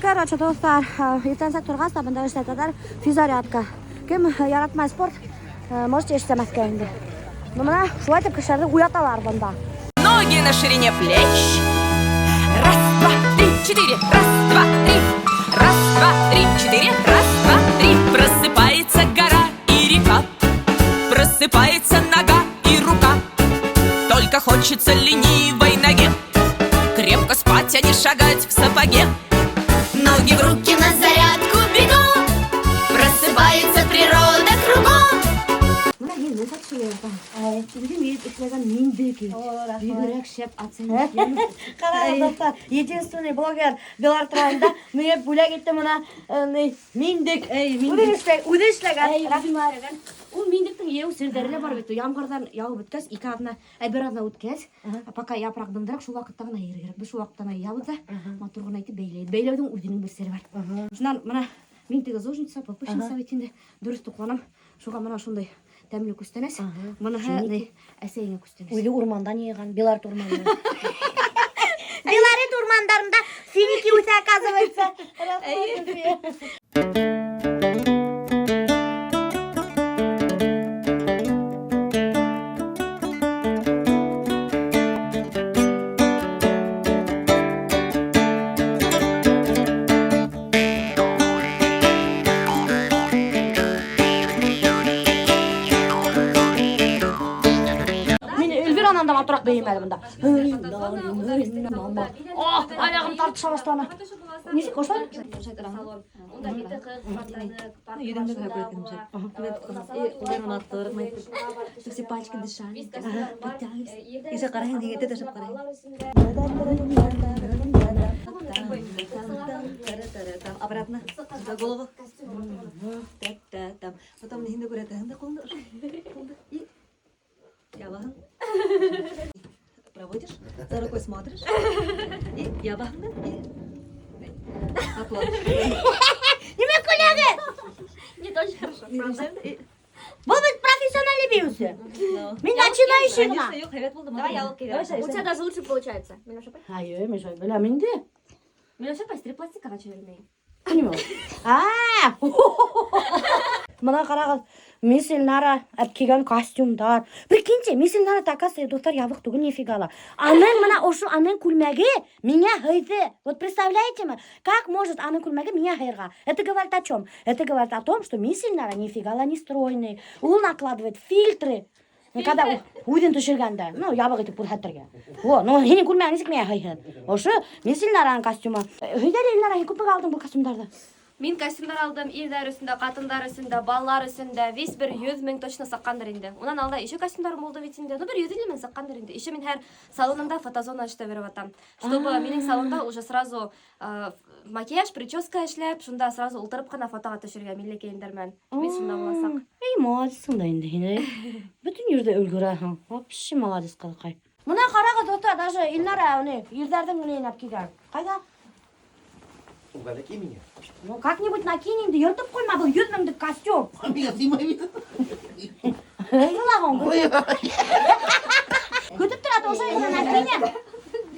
Короче, дуҫтар, иртәнсәк торғас та бында эшләтәләр физзарядка. Кем яратмай спорт, можете эшләмәҫкә инде. Ну, бына шулай итеп кешеләрҙе уяталар бында. Ноги на ширине плеч. Раз, два, три, четыре. Раз, два, три. Раз, два, три, четыре. Раз, два, три. Просыпается гора и река. Просыпается нога и рука. Только хочется ленивой ноге крепко спать, а не шагать в сапоге. Ноги в руки на зарядку бегом. Просыпается природа кругом. Бына һин нәрсә төшөрәһең? Үҙең йыйып эшләгән миндек. Бигерәк шәп оценить. Ҡарағыҙ, дуҫтар, единственный блогер Белорет районында миңә бүләк итте бына миндек. Үҙе эшләгән, үҙе эшләгән. Ул миндектең йыйыу серҙәре лә бар бит. Ямғырҙан яуып бөткәс, ике аҙна, ә бер аҙна үткәс, пока япраҡ дымдыраҡ, шул ваҡытта ғына йыйырға кәрәк. Беҙ шул ваҡытта ғына йыябыҙ ҙа, матур ғына итеп бәйләйбеҙ. Бәйләүҙең үҙенең бер сере бар. Шунан бына мин теге зожница, ППшница бит инде, дөрөҫ туҡланам. Шуға бына шундай тәмле күстәнәс. Быныһы ни, әсәйеңә күстәнәс. Үҙе урмандан йыйған, Белорет урманынан. Белорет урмандарында финики үҫә, оказывается. Рәхмәт. Мин Эльвиранан да матурыраҡ бейейем әле бында. Ох, аяғым тартыша башланы. Нисек ошолай? Йөҙөңдө генә күрәтем. Ҡулдарын аттырып, все пальчики дышали. Подтягивались. Еще ҡарайһың, егетте ташлап ҡарайһың. Обратно за голову. Там. Потом һин дә күрәтәһең дә ҡулыңды. Ҡулыңды. И ябаһың. Проводишь, за рукой смотришь. И ябаһың да. И оплот. Нимә көләгеҙ? Нет, очень хорошо. И Был бит профессиональный бейеүсе. Ну. Мин начинающий ғына. Конечно, юҡ, һәйбәт булды. Давай я окей. Давай, У тебя даже лучше получается. Миләүшә апай. Айы, мин шулай беләм инде. Миләүшә апай стрипластикаға төшөрмәй. Нимә ул? А! Бына ҡарағыҙ, Мисс Эльнара әпкилгән костюмдар. Прикиньте, Мисс Эльнара, оказывается, дуҫтар, ябыҡ түгел нифига ла. Аның бына ошо аның күлмәге миңә һыйҙы. Вот представляете ме, как может аның күлмәге миңә һыйырға? Это говорит о чем? Это говорит о том, что Мисс Эльнара нифига ла не стройный. Ул накладывает фильтры. Ну, когда үҙен төшөргәндә, ну, ябыҡ итеп күрһәтергә. Во, ну, һинең күлмәгең нисек миңә һыйһын? Ошо Мисс Эльнараның костюмы. Һөйлә әле, Эльнара, һин күпмегә алдың был костюмдарҙы? Мин костюмдар алдым, ирҙәр өсөн дә, ҡатындар өсөн дә, балалар өсөн дә. Весь бер 100 мең точно сыҡҡандыр инде. Унан алда еще костюмдарым булды бит инде. Ну, бер 150 мең сыҡҡандыр инде. Еще мин һәр салонымда фотозона эшләп биреп ятам. Чтобы минең салонда уже сразу макияж, прическа эшләп, шунда сразу ултырып ҡына фотоға төшөргә милли кейемдәр менән. Мин шунда буласаҡ. Эй, молодецһың да инде һин. Бөтөн ерҙә өлгөрәһең. Вообще молодец ҡыҙыҡай. Бына ҡарағыҙ, дуҫтар, даже Илнара уны ирҙәрҙең уны әпкилгән. Ҡайҙа? Угадайте меня. Ну, как-нибудь накинь инде, йыртып ҡуйма, был 100 меңлек костюм. Миңә һыймай бит. Илағың. Көтөп тора, ошолай ғына накинем.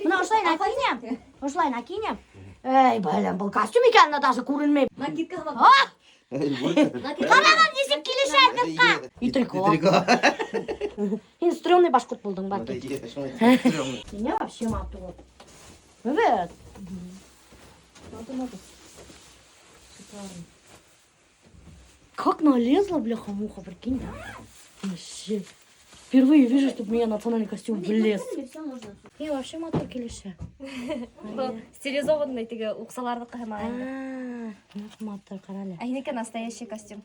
Бына ошолай накинем. Ошолай накинем. Эй, блин, был костюм икәненә даже күренмәй. Накидка һымаҡ. А! Ҡарағыҙ, нисек килешә ҡыҙға. И трико. Һин стрёмный башҡорт булдың, бар. Меня вообще матур. Evet. Матур, матур. Шикарно. Как налезла, бляха-муха, прикинь, да? Вообще. Впервые вижу, чтобы меня национальный костюм влез. Не, вообще матур килешә. Был стилизованный теге уҡсаларҙыҡы һымаҡ инде. А, матур, ҡара әле. Ә һинеке настоящий костюм.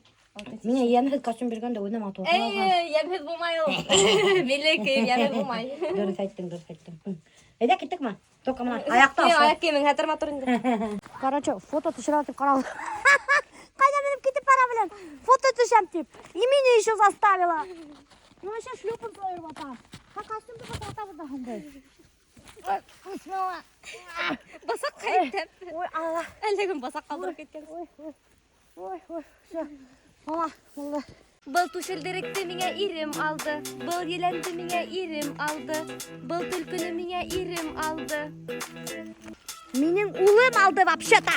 Миңә йәмһеҙ костюм биргәндә үҙенә матур. Эй, йәмһеҙ булмай ул. Милли кейем йәмһеҙ булмай. Дөрөҫ әйттең, дөрөҫ әйттең. Әйҙә киттекме? Только бына аяҡта Һинең ошо. аяҡ кейемең хәтәр матур инде. Короче, фото төшөрә тип ҡарағыҙ. Ҡайҙа менеп китеп бара беләм. Фото төшәм тип. И меня еще заставила. Ну, вообще шлепанцы айырып. Ха, костюмды атабыҙ ҙа һуң. Басаҡ ҡайтып. Ой, Алла. Әллә кем басаҡ ҡалдырып киткән. Ой, ой. Ой, ой, все. Мама, булды. Был түшелдеректе миңә ирем алды. Был еләнде миңә ирем алды. Был төлкөнө миңә ирем алды. Минең улым алды вообще-то.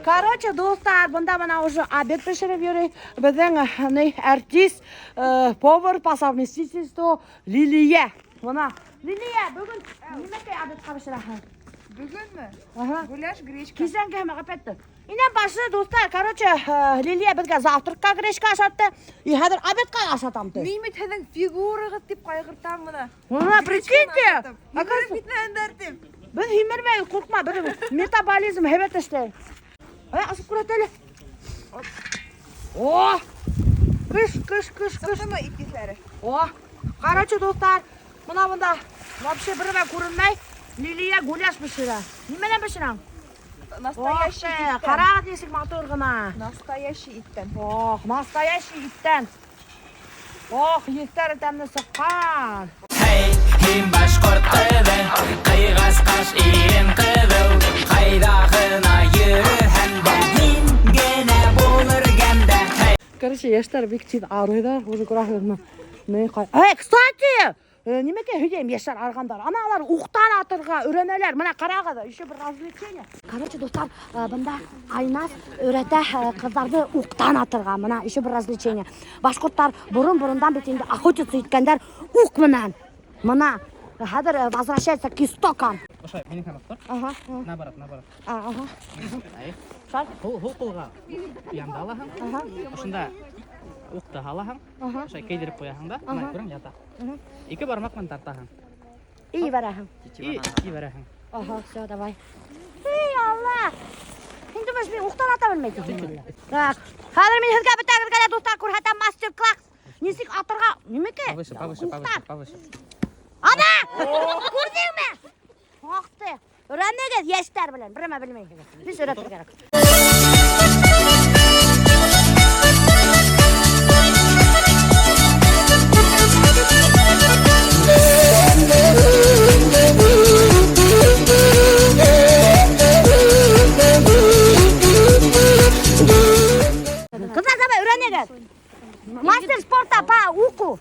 Короче, дуҫтар, бында бына уже обед бешереп йөрөй. Беҙҙең ни артист, повар по совместительству Лилия. Бына Лилия, бөгөн нимәкәй обедҡа бешерәһең? Бөгөнмө? Ага. Гуляш, гречка. Кисәнге һәм опять. Инәм башы, дуҫтар, короче, Лилия беҙгә завтракка гречка ашатты, и хәҙер обедҡа ашатам ти. Мин бит һеҙҙең фигурағыҙ тип ҡайғыртам бына. Бына, прикиньте. Йүгереп китмәһендәр тип. Беҙ һимермәйбеҙ, ҡурҡма, беҙ метаболизм һәйбәт эшләй. Ай, асып күрһәт әле. О! Кыш, кыш, кыш, кыш. Сыҡтымы ит еҫтәре? О! Короче, дуҫтар, бына бында вообще бер нәмә күренмәй. Лилия гуляш бешерә. Нимәнән бешерәң? Настоящий иттән. Ҡарағыҙ нисек матур ғына. Настоящий иттән. Ох, настоящий иттән. Ох, еҫтәре тәмле сыҡҡан. Эй, һин башҡорт ҡыҙы, ҡыйғас ҡаш ирен ҡыҙыл, ҡайҙа ғына йөрөһәң дә, һин генә булыр гәмдә. Эй. Короче, йәштәр бик тиҙ арыйҙар, уже күрәһегеҙме? Ни ҡай. Эй, кстати, нимәкәй һөйләйем, йәштәр арығандар. Ана улар уҡтан атырға өйрәнәләр. Бына ҡарағыҙ, еще бер развлечение. Короче, дуҫтар, бында Айназ өйрәтә ҡыҙҙарҙы уҡтан атырға. Бына еще бер развлечение. Башҡорттар борон-борондан бит инде охотиться иткәндәр уҡ менән. Бына хәҙер возвращается к истокам. Ошолай, минең һымаҡ тор. Ага. Наоборот, наоборот. Ага. Әй. Шар. Һул ҡулға янда алаһың. Ага. Ошонда уҡты һалаһың. Ага. Ошолай кейҙереп ҡуяһың да, бына күрәң ята. Ике бармаҡ менән тартаһың. И ебәрәһең. И ебәрәһең. Ага, все, давай. Эй, Алла! Һин думаешь, мин уҡтан ата белмәйем? Так, хәҙер мин һеҙгә бөтәгеҙгә лә, дуҫтар, күрһәтәм мастер-класс. Нисек атырға, нимәкәй? Повыше, повыше, Уҡтан. повыше, повыше. Ана! Күрҙеңме? Ах ты. Өйрәнегеҙ йәштәр белән, бер нәмә белмәйһегеҙ. Беҙ өйрәтергә кәрәк. Ҡыҙҙар, давай, өйрәнегеҙ. Мастер спорта по уку.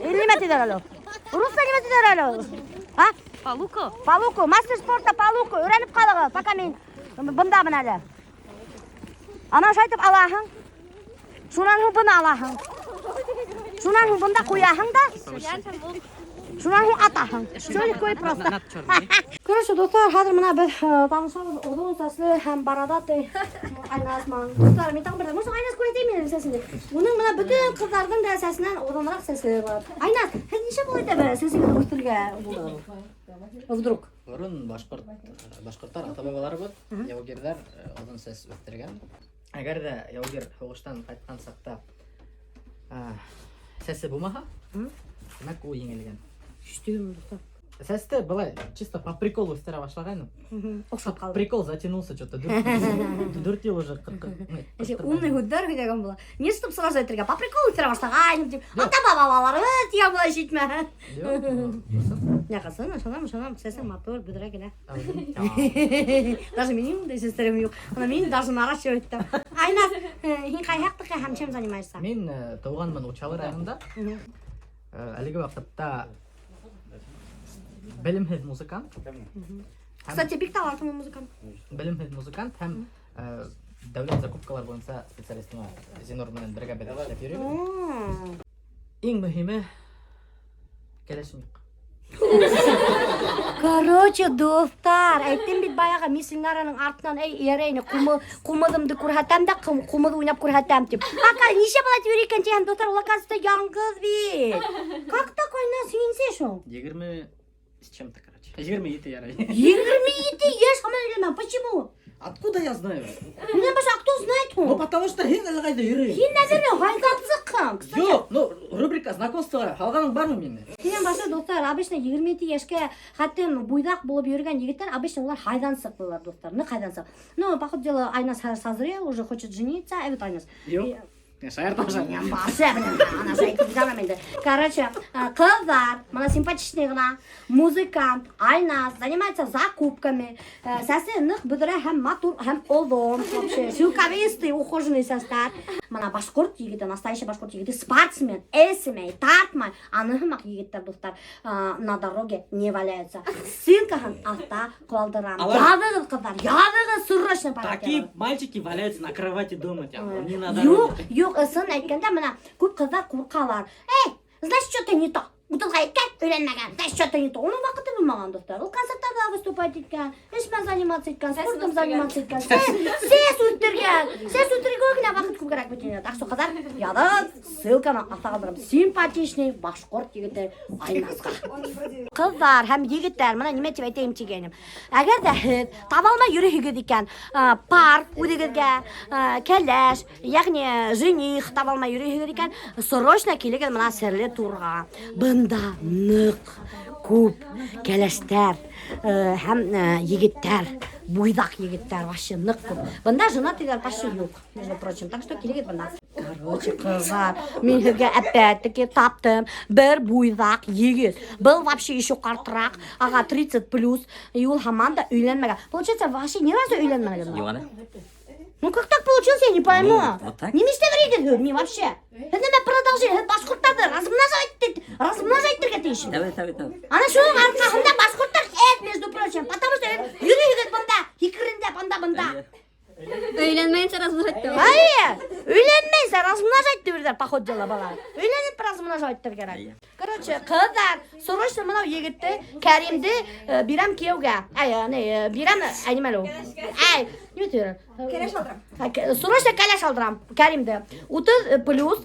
Или нимә тиҙәр әле? Русса нимә тиҙәр әле? А? По луку? По луку. Мастер спорта по луку. Өйрәнеп ҡалығыҙ, пока мин бындамын әле. Ана шайтып алаһың. Шунан һуң быны алаһың. Шунан һуң бында ҡуяһың да. Шунан һуң атаһың. Все легко и просто. Над черный. Короче, дуҫтар, хәҙер бына беҙ танышабыҙ оҙон сәсле һәм бородатый Айназ менән. Дуҫтар, мин тағы бер, может, Айназ күрһәтәйем инде сәсен. Уның бына бөтөн ҡыҙҙарҙың да сәсенән оҙонораҡ сәсе бар. Айназ, һеҙ нисә был итә сәсегеҙҙе үҫтерергә булдығыҙ? Вдруг. Борон башҡорттар ата-бабаларыбыҙ яугирҙәр оҙон сәс үҫтергән. Әгәр ҙә яугир һуғыштан ҡайтҡан саҡта сәсе булмаһа, тимәк ул еңелгән. Ишетегеҙме, дуҫтар? Сәсте былай чисто по приколу үҫтерә башлағайным. Оҡшап ҡалды. Прикол затянулся что-то. 4 йыл уже Әсе, умный һүҙҙәр һөйләгән була. Не чтоб сразу әйтергә, по приколу үҫтерә башлағайным тип. Ата-бабаларыбыҙ тигән була ишетмә. Юҡ, ну, Яҡын, ышанам, ышанам, сәсең матур, бөҙрә генә. ә үҙең? Даже минең ундай сәстәрем юҡ. Ана мин даже наращивать итәм. Айназ, һин ҡай яҡтыҡы һәм чем занимаешься? Мин тыуғанмын Учалы районында. Әлеге ваҡытта белемһеҙ музыкант. Кстати, бик талантлы музыкант. Белемһеҙ музыкант һәм дәүләт закупкалар буйынса специалист Зинур менән бергә беҙ эшләп йөрөйбөҙ. Иң мөһиме кәләшем юҡ. Короче, дуҫтар, әйттем бит баяғы мин Синараның артынан эй эйәрәйне, ҡумыҙымды күрһәтәм дә, ҡумыҙ уйнап күрһәтәм тип. Ака, нисә бала тип йөрөй икән тиһәм, дуҫтар, ул оказывается яңғыҙ бит. Как так, Айназ, һин нисә шул? 20 с чем-то, короче. 27 ярай. 27 йәш һаман өйләнмәгән. Почему? Откуда я знаю? Минән башҡа кто знает Ну, һуң? потому что һин әле ҡайҙа йөрөйһөң? Һин, наверное, һайлап сыҡҡан. Кстати, Юҡ, ну, рубрика знакомство һалғаның бармы мине? Һинән башҡа, дуҫтар, обычно 27 йәшкә хәтта буйҙаҡ булып йөрөгән егеттәр, обычно улар һайҙан сыҡтылар, дуҫтар. Ныҡ һайҙан сыҡ. Ну, по ходу дела, Айназ созрел, уже хочет жениться. Ә бит Айназ. Юҡ. Шаяртам. Башы белән, ана шулай әйтеп җибәрәм инде. Короче, ҡыҙҙар, бына симпатичный ғына, музыкант, Айназ, занимается закупками. Сәсе ныҡ бөҙрә һәм матур һәм оҙон, вообще. Шелковистый, ухоженный сәстәр. Бына башҡорт егете, настоящий башҡорт егете, спортсмен, эсмәй, тартмай. Уның һымаҡ егеттәр, дуҫтар, на дороге не валяются. Ссылкаһын аҫта ҡалдырам. Яҙығыҙ, ҡыҙҙар, яҙығыҙ, срочно пора. Такие мальчики валяются на кровати дома, тя, не на Юҡ, дороге. Юҡ, ысын әйткәндә, бына күп ҡыҙҙар ҡурҡалар. Эй, значит, что-то не то. 30-ға еткән, өйләнмәгән, значит, что-то не то. Уның ваҡыты булмаған, дуҫтар. Ул концерттарҙа выступать иткән, эш менән заниматься иткән, спортом заниматься иткән, сәс үҫтергән. Сәс үҫтерергә генә ваҡыт күп кәрәк бит инде. Так что, ҡыҙҙар, яҙығыҙ, ссылканы аҫта ҡалдырам. Симпатичный башҡорт егете Айназға. Ҡыҙҙар һәм егеттәр, бына нимә тип әйтәйем тигәнем. Әгәр ҙә һеҙ таба алмай йөрөйһөгөҙ икән, пар үҙегеҙгә, кәләш, йәғни жених таба алмай йөрөйһөгөҙ икән, срочно килегеҙ бына Серле турға. Бында ныҡ күп кәләштәр һәм егеттәр, буйҙаҡ егеттәр вообще ныҡ күп. Бында женатыйҙар почти юҡ, между прочим. Так что килегеҙ бында. Короче, ҡыҙҙар, мин һеҙгә опять-таки таптым бер буйҙаҡ егет. Был вообще еще ҡартыраҡ, уға 30 плюс, и ул һаман да өйләнмәгән. Получается, вообще ни разу өйләнмәгән. Юҡ әле. Ну как так получилось, я не пойму. Ну, вот так. Нимә эшләп йөрөйһөгөҙ ни вообще? Һеҙ нимә продолжение, һеҙ башҡорттарҙы размножать, размножать итергә тейеш. Давай, давай, давай. Ана шуның арҡаһында башҡорттар әҙ, между прочим, потому что йөрөйһөгөҙ бында, һикерендәп, анда бында. Өйләнмәйенсә размножать итә. Әйе, өйләнмәйенсә размножать тиҙәр, по ходу дела бала. Өйләнеп размножать итергә кәрәк. Короче, ҡыҙҙар, срочно бынау егетте, Кәримде бирәм кейәүгә. Әй, не, бирәм, әй, нимә әле ул? Әй, нимә тиҙәр? Кәләш алдырам. Срочно кәләш алдырам Кәримде. 30 плюс,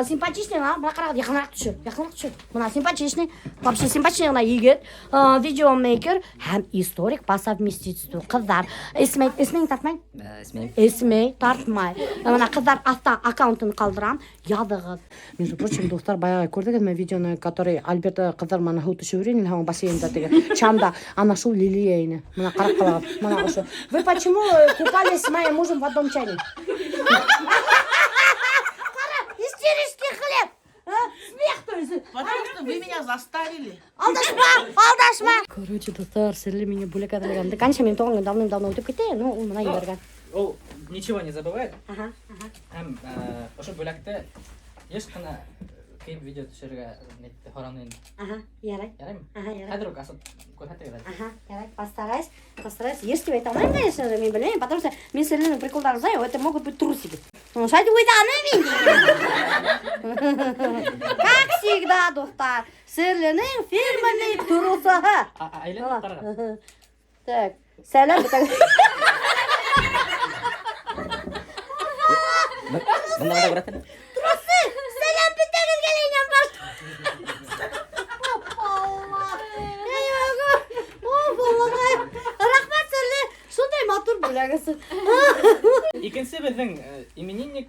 симпатичный, бына ҡарағыҙ, яҡыныраҡ төшөр, яҡыныраҡ төшөр. Бына симпатичный, вообще симпатичный ғына егет, видеомейкер һәм историк по совместительству. Ҡыҙҙар, эсмәй, эсмәй, тартмай? Эсмәй. Эсмәй, тартмай. Бына ҡыҙҙар, аҫта аккаунтын ҡалдырам, яҙығыҙ. Между прочим, дуҫтар, баяғы күрҙегеҙме видеоны, который Альберт ҡыҙҙар менән һыу төшөп йөрөй ине, бассейнда теге чанда, ана шул Лилия ине. Бына ҡарап ҡалағыҙ. Бына ошо. Вы почему купались с моим мужем в одном чане? Ҡара, истерический хлеб. А? Смех, то есть. Потому что вы меня заставили. Алдашма, алдашма. Короче, дуҫтар, Серле миңә бүләк әҙерләгән. Конечно, минең тыуған көн давным-давно үтеп китте, но ул бына ебәргән. Ул ничего не забывает. Ага. Һәм ошо бүләкте йыш ҡына кейеп видео төшөрөргә нитте һораны инде. Ага, ярай. Яраймы? Ага, ярай. Хәҙер үк асып күрһәтегеҙ әле. Ага, ярай, постараюсь, постараюсь. Йыш тип әйтә алмайым, конечно же, мин белмәйем, потому что мин Серленең приколдарын знаю, это могут быть трусики. Ну, шулай тип уйланым мин. Как всегда, дуҫтар, Серленең фирменный трусыһы. Әйләнеп ҡарағыҙ. Так, сәләм. Бында ғына күрәтен. Трусы, сәләм бөтәгеҙгә лә инәм баш. Алла. Я не могу. Оф, Аллаға. Рәхмәт, Серле. Шундай матур бүләгең. Икенсе беҙҙең именинник.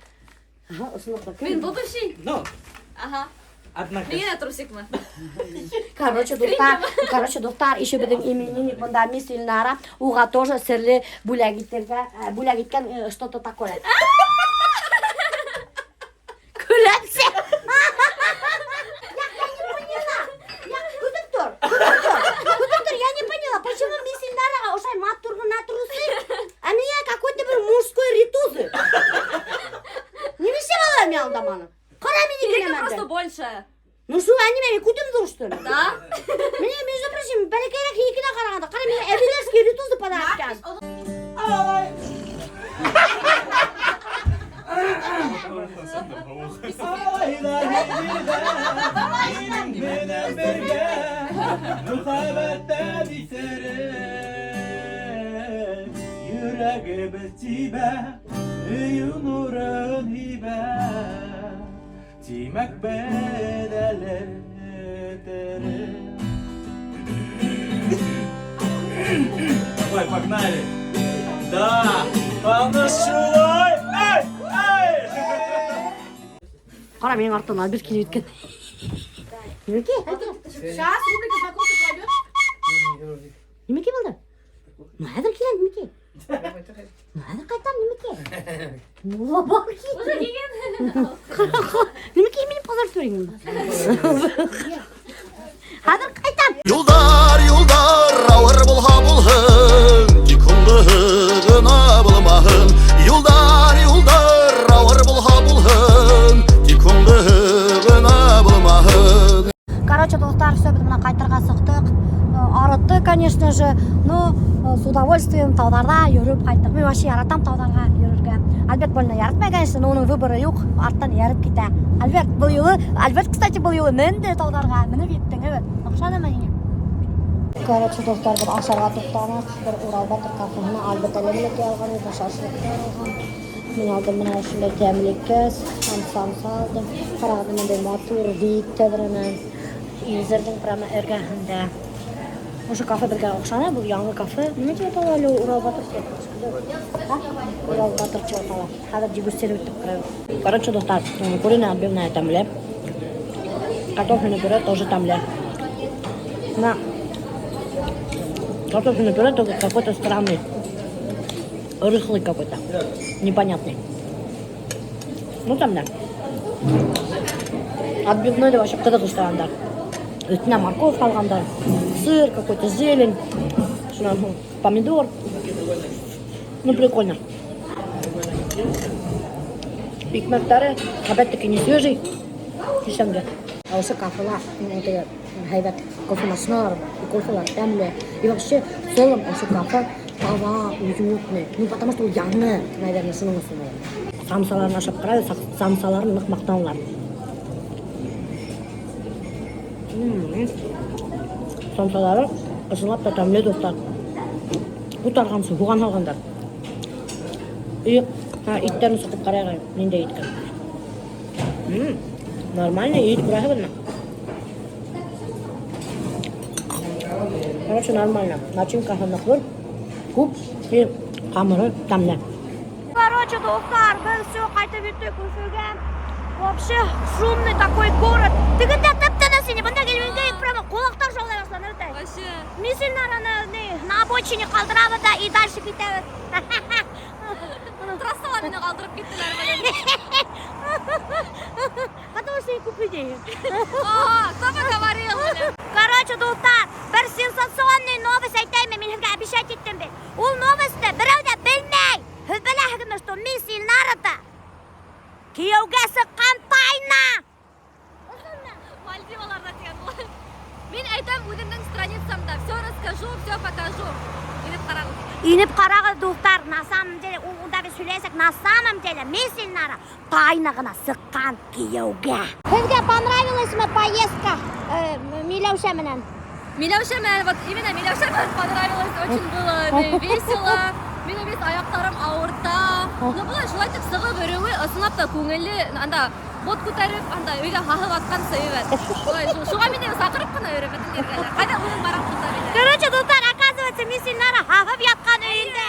Ага, ошоноҡо. Мин будущий. Ну, Ага. однако. Миңә трусикмы? Короче, дуҫтар, короче, дуҫтар, еще беҙҙең именинник бында мисс Илнара, уға тоже Серле бүләк итергә, бүләк иткән что-то такое. Көләмсе. Я не поняла. Я көтөп тор, көтөп тор. Көтөп тор, я не поняла, почему мисс Илнараға ошай матур ғына трусы, а миңә какой-то бер мужской ритузы. Нимә эшләп алам мин алдаманы? Ҡара мине Минеке киләм просто больше. Ну что, они меня күтем ҙур, что ли? Да? Миңә, между прочим, бәләкәйерәк һинекенә ҡарағанда, ҡара миңә әбиләрский ритузы подарок иткән. Менән бергә мөхәббәттән иҫереп, йөрәгебеҙ тибә, һөйөү нурын һибә. Тимәк, беҙ әле тере. Давай, погнали! Да! Ана шулай! Эй! Эй! Ҡара, минең арттан Альберт килеп еткән. Нимәкәй? Сейчас рубрика знакомства пройдет. Нимәкәй булды? Ну, хәҙер киләм, нимәкәй? Ну, хәҙер ҡайтам, нимәкәй? Ну, бар кит. Уже килгән. Нимәкәй мине позор иттерең? Хәҙер ҡайтам. Юлдар, юлдар, ауыр булһа булһын, тик һуңғыһы ғына булмаһын. Юлдар, юлдар, ауыр булһа булһын. Но с удовольствием тауҙарҙа йөрөп ҡайттыҡ. Мин вообще яратам тауҙарға йөрөргә. Альберт больно яратмай, конечно, но уның выборы юҡ, арттан эйәреп китә. Альберт был юлы, Альберт, кстати, был юлы менде тауҙарға, менеп еттең, эйе. Оҡшанымы һиңә? Короче, дуҫтар, беҙ ашарға туҡтаныҡ. Бер Урал Батыр кафеһына. Альберт әле бәләкәй алған, үҙе шашлыктар алған. Мин алдым бына ошондай тәмлекәс һәм самса алдым. Ҡарағыҙ, бындай матур вид тәҙрәнән. Илзерҙең прямо эргәһендә. Ошо кафе беҙгә оҡшаны, был яңы кафе. Нимә тип атала әле ул? Урал Батыр тип? А? Урал Батыр тип атала. Хәҙер дегустировать итеп ҡарайбыҙ. Короче, дуҫтар, куриная отбивная тәмле. Картофельный пюре тоже тәмле. На картофельный пюре только какой-то странный. Рыхлый какой-то. Непонятный. Ну там да. Отбивной да вообще ҡыҙыҡ эшләгәндәр. Өҫтөнә морковь һалғандар. Сыр какой-то, зелень. Шунан һуң помидор. Ну, прикольно. Икмәктәре, опять-таки, не свежий. Тишәмгә. Ә ошо кафела теге һәйбәт кофемашиналар бар. И кофелар тәмле. И вообще, в целом, ошо кафе таҙа, уютный. Ну, потому что ул яңы, наверное, шуның өсөн ул. Самсаларын ашап ҡарайбыҙ, самсаларын ныҡ маҡтанылар. Самсалары ысынлап та тәмле, дуҫтар. Ҡутарғансы һуған һалғандар. И иттәрен соҡоп ҡарайыҡ, ниндәй иткән. Нормально ит күрәһегеҙме? Короче, нормально. Начинкаһы ныҡ, күп и ҡамыры тәмле. Короче, дуҫтар, беҙ все ҡайтып еттек Өфөгә. Вообще шумный такой город. Тегендә тып-тыныс ине, бында килгәндә прямо ҡолаҡтар шаулай башланы, өтә. Вообще. Мисинараны не, на обочине ҡалдырабыҙ ҙа и дальше китәбеҙ. Трассала мине ҡалдырып киттеләр. Потому что я куплю денег. А, кто бы говорил, блин. Короче, дуҫтар, бер сенсационный новость әйтәйем, мин һеҙгә обещать иттем бит. Ул новостьты берәү ҙә белмәй. Һеҙ беләһегеҙме, что мисс Илнара кейәүгә сыҡҡан тайна. Мальдиваларҙа тигән була. Мин әйтәм үҙемдең страницамда, все расскажу, все покажу. Инеп ҡарағыҙ. Инеп ҡарағыҙ, дуҫтар, на самом деле, ул унда беҙ һөйләйәсәк, на самом деле, мисс Илнара тайна ғына сыҡҡан кейәүгә. Һеҙгә понравилась мы поездка Миләүшә менән? Миләүшә менән, вот именно Миләүшә менән понравилось, очень было весело. Минең бит аяҡтарым ауырта. Ну, былай шулай итеп сығып йөрөүе ысынлап та күңелле, анда бот күтәреп, анда өйҙә һаһып атҡансы һәйбәт. Шулай, шуға мине саҡырып ҡына йөрөй бөтөн ергә. Ҡайҙа үҙең барам шунда мине. Короче, дуҫтар, оказывается, мисс Илнара һаһып ятҡан өйөндә.